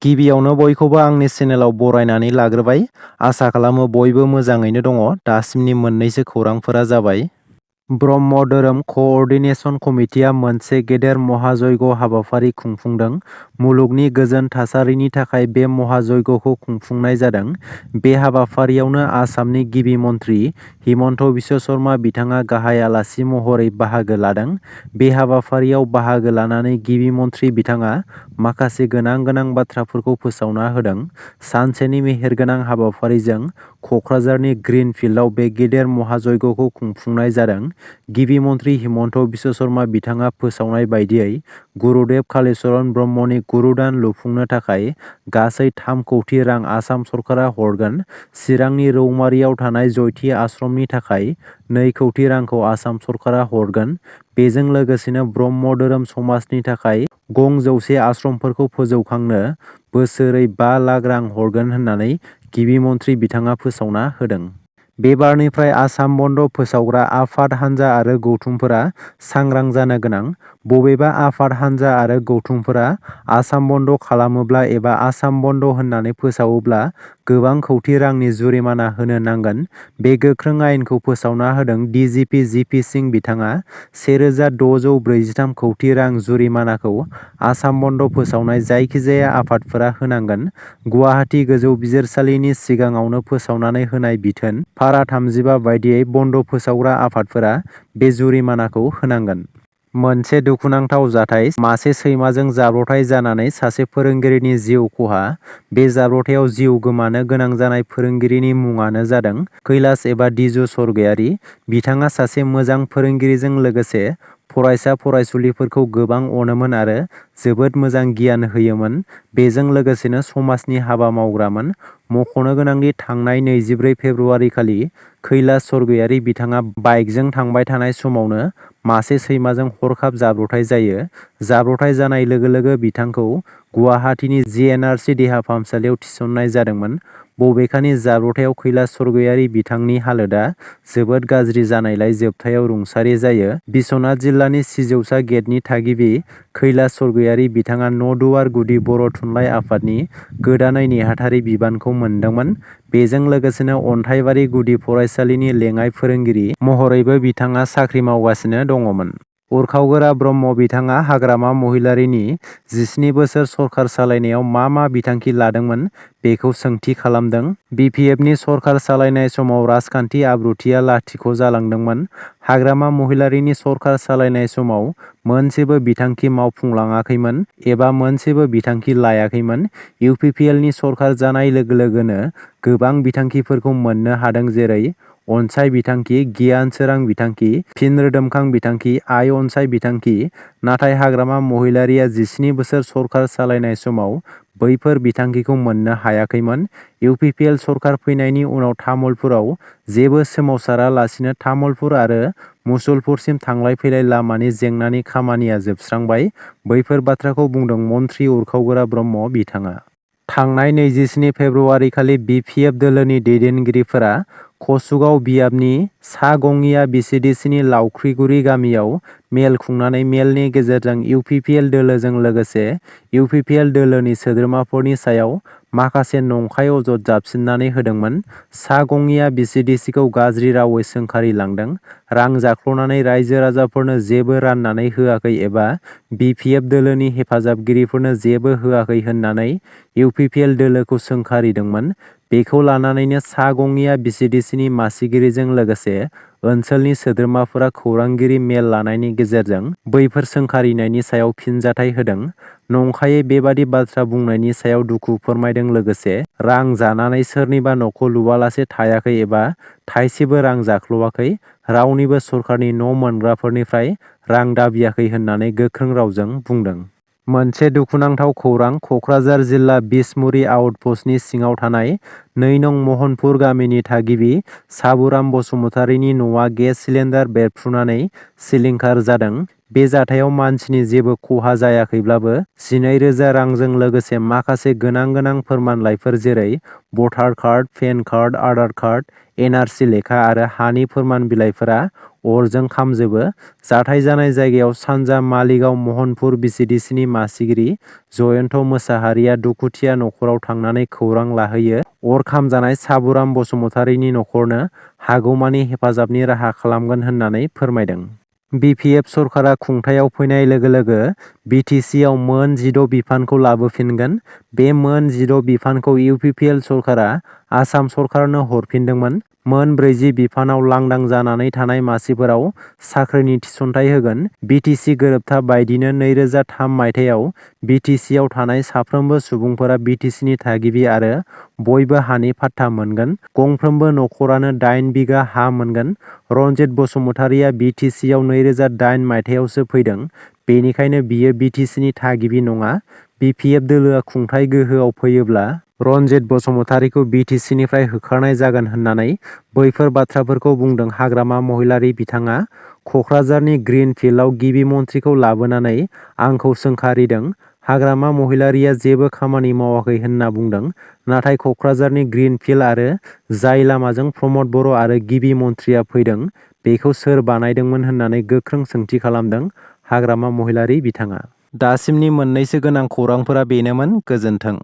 गिबियावनो बयखौबो आंनि चेनेलाव बरायनानै लाग्रोबाय। आसा खालामो बयबो मोजाङैनो दङ। दासिमनि मोननैसो खौरांफोरा जाबाय। ब्रह्म धोरोम कअर्डिनेशन कमिटिआ मोनसे गेदेर महाजयग हाबाफारि खुंफुंदों। मुलुगनि गोजोन थासारिनि थाखाय बे महाजयगखौ खुंफुंनाय जादों। बे हाबाफारियावनो आसामनि गिबि मन्थ्रि हिमन्त बिश्व शर्मा बिथाङा गाहाय आलासि महरै बाहागो लादों। बे हाबाफारियाव बाहागो लानानै गिबि मन्थ्रि बिथाङा माखासे गोनां बाथ्राफोरखौ फोसावना होदों। सानसेनि मेहेरगोनां हाबाफारिजों कक्राझारनि ग्रीन फिल्डआव बे गेदेर महाजयगखौ खुंफुंनाय जादों। गिबि मन्थ्रि हिमन्त बिश्व शर्मा बिथाङा फोसावनाय बायदियै गुरुदेव कालीचरण ब्रह्मनि गुरुदान लुफुंनो थाखाय गासै 3 कौटि रां आसाम सरकारा हरगोन। चिरांनि रौमारियाव थानाय जयती आश्रमनि थाखाय 2 कौटि रांखौ आसाम सरकारा हरगोन। बेजों लोगोसेनो ब्रह्म धोरोम समाजनि थाखाय गं 100 आश्रमफोरखौ फोजौखांनो बोसोरै 5 लाख रां हरगोन होननानै गिबि मन्थ्रि बिथाङा फोसावना होदों। बे बारनिफ्राय आसाम बन्द फोसावग्रा आफाद हान्जा आरो गौथुमफोरा सांग्रां जानो गोनां। बबेबा आफाद हान्जा आरो गौथुमफोरा आसाम बन्द खालामोब्ला एबा आसाम बन्द होननानै फोसावोब्ला गोबां कौटि रांनि जुरिमाना होनो नांगोन। बे गोख्रों आयेनखौ फोसावना होदों डिजिपि जिपि सिंह बिथाङा। 1643 कौटि रां जुरिमानाखौ आसाम बन्द फोसावनाय जायखिजाया आफादफोरा होनांगोन। गुवाहाटी गोजौ बिजिरसालिनि सिगाङावनो फोसावनानै होनाय बिथोन फारा 35 बायदियै बन्द फोसावग्रा आफादफोरा बे जुरिमानाखौ होनांगोन। मोनसे दुखुनांथाव जाथाय मासे सैमाजों जाब्रबथाय जानानै सासे फोरोंगिरिनि जिउ खहा। बे जाब्रबथायाव जिउ गोमानो गोनां जानाय फोरोंगिरिनि मुङानो जादों कैलाश एबा दिजु स्वर्गयारी। बिथाङा सासे मोजां फोरोंगिरिजों लोगोसे फरायसा फरायसुलिफोरखौ गोबां अनोमोन आरो जोबोद मोजां गियान होयोमोन। बेजों लोगोसेनो समाजनि हाबा मावग्रामोन। मख'नो गोनांदि थांनाय 24 फेब्रुआरि खालि कैलाश स्वर्गयारी बिथाङा बाइकजों थांबाय थानाय समावनो मासे सैमाजों हरखाब जाब्रबथाय जायो। जाब्रबथाय जानाय लोगो लोगो बिथांखौ गुवाहाटीनि जिएनआरसि देहा फाहामसालियाव थिसननाय जादोंमोन। बबेखानि जाब्रबथायाव कैलाश स्वर्गयारी बिथांनि हालोदा जोबोद गाज्रि जानायलाय जोबथायाव रुंसारि जायो। बिश्वनाथ जिल्लानि सिजौसा गेटनि थागिबि कैलाश स्वर्गयारी बिथाङा नदुवार गुदि बर' थुनलाइ आफादनि गोदानै नेहाथारि बिबानखौ मोनदोंमोन। बेजों लोगोसेनो अन्थाइबारि गुदि फरायसालिनि लेङाइ फोरोंगिरि महरैबो बिथाङा साख्रि मावगासिनो दङमोन। उरखावगोरा ब्रह्म बिथाङा हाग्रामा महिलारीनि 17 बोसोर सरखार सालायनायाव मा बिथांखि लादोंमोन बेखौ सोंथि खालामदों। बिपिएफनि सरखार सालायनाय समाव राजखान्थि आब्रुथिया लाथिख' जालांदोंमोन। हाग्रामा महिलारीनि सरखार सालायनाय समाव मोनसेबो बिथांखि मावफुंलाङाखैमोन एबा मोनसेबो बिथांखि लायाखैमोन। इउपिपिएलनि सरखार जानाय लोगो लोगोनो गोबां बिथांखिफोरखौ मोननो हादों जेरै अनसाय बिथांखि, गियान सोरां बिथांखि, फिन रोदोमखां बिथांखि, आइ अनसाय बिथांखि। नाथाय हाग्रामा महिलारीया 17 बोसोर सरखार सालायनाय समाव बैफोर बिथांखिखौ मोननो हायाखैमोन। इउपिपिएल सरखार फैनायनि उनाव तामुलपुराव जेबो सोमावसारालासिनो तामुलपुर आरो मुसलपुरसिम थांलाय फैलाय लामानि जेंनानि खामानिया जोबस्रांबाय। बैफोर बाथ्राखौ बुंदों मन्थ्रि उरखावगोरा ब्रह्म बिथाङा। थांनाय 27 फेब्रुआरि खालि बिपिएफ दोलोनि दैदेनगिरिफोरा कसुगाव बियाबनि सा गङिया बिसिडिसिनि लावख्रिगुरि गामियाव मेल खुंनानै मेलनि गेजेरजों इउपिपिएल दोलोजों लोगोसे इउपिपिएल दोलोनि सोद्रोमाफोरनि सायाव माखासे नंखाय अजद जाबसिननानै होदोंमोन। सा गङिया बिसिडिसिखौ गाज्रि रावै सोंखारिलांदों। रां जाख्ल'नानै रायजो राजाफोरनो जेबो राननानै होआखै एबा बिपिएफ दोलोनि हेफाजाबगिरिफोरनो जेबो होआखै होननानै इउपिपिएल दोलोखौ सोंखारिदोंमोन। बेखौ लानानैनो सा गङिया बिसिडिसिनि मासिगिरिजों लोगोसे ओनसोलनि सोद्रोमाफोरा खौरांगिरि मेल लानायनि गेजेरजों बैफोर सोंखारिनायनि सायाव फिनजाथाय होदों। नंखायै बेबादि बाथ्रा बुंनायनि सायाव दुखु फोरमायदों लोगोसे रां जानानै सोरनिबा न'खौ लुवालासे थायाखै एबा थाइसेबो रां जाख्ल'वाखै, रावनिबो सरखारनि न' मोनग्राफोरनिफ्राय रां दाबियाखै होननानै गोख्रों रावजों बुंदों। मोनसे दुखुनांथाव खौरां कक्राझार जिल्ला बिसमुरि आउटपस्टनि सिङाव थानाय 2 नं महनपुर गामिनि थागिबि साबुराम बसुमतारीनि न'आ गेस सिलिन्डार बेरफ्रुनानै सिलिंखार जादों। बे जाथायाव मानसिनि जेबो खहा जायाखैब्लाबो 12,000 रांजों लोगोसे माखासे गोनां फोरमानलाइफोर जेरै भटार card, PAN card, Aadhaar card, NRC लेखा आरो हानि फोरमान बिलाइफोरा अरजों खामजोबो। जाथाय जानाय जायगायाव सानजा मालिगाव महनपुर बिसिडिसिनि मासिगिरि जयन्त मोसाहारिया दुखुथिया नखराव थांनानै खौरां लाहैयो। अर खामजानाय साबुराम बसुमतारीनि नखरनो हागौमानि हेफाजाबनि राहा खालामगोन होननानै फोरमायदों। BPF सरकारा खुंथायाव फैनाय लोगो लोगो BTCआव मोन 16 बिफानखौ लाबोफिनगोन। बे मोन 16 बिफानखौ UPPL सरकारा आसाम सरकारनो हरफिनदोंमोन। मोन 40 बिफानाव लांदां जानानै थानाय मासिफोराव साख्रिनि थिसनथाइ होगोन। BTC गोरोबथा बायदिनो 2003 मायथाइयाव BTCआव थानाय साफ्रोमबो सुबुंफोरा BTCनि थागिबि आरो बयबो हानि फाट्टा मोनगोन। गंफ्रोमबो नखरानो 8 बिगा हा मोनगोन। रनजित बसुमतारीया BTCआव 2008 मायथाइयावसो फैदों। बेनिखायनो बियो BTCनि थागिबि नङा। BPF दोलोआ खुंथाय गोहोआव फैयोब्ला रनजित बसुमतारीखौ BTCनिफ्राय होखारनाय जागोन होननानै बैफोर बाथ्राफोरखौ बुंदों हाग्रामा महिलारी बिथाङा। कक्राझारनि ग्रीन फिल्डआव गिबि मन्थ्रिखौ लाबोनानै आंखौ सोंखारिदों। हाग्रामा महिलारीया जेबो खामानि मावाखै होनना बुंदों। नाथाय कक्राझारनि ग्रीन फिल्ड आरो जाय लामाजों प्रमद बर' आरो गिबि मन्थ्रिया फैदों बेखौ सोर बानायदोंमोन होननानै गोख्रों सोंथि खालामदों हाग्रामा महिलारी बिथाङा। दासिमनि मोननैसो गोनां खौरांफोरा बेनोमोन। गोजोन्थों।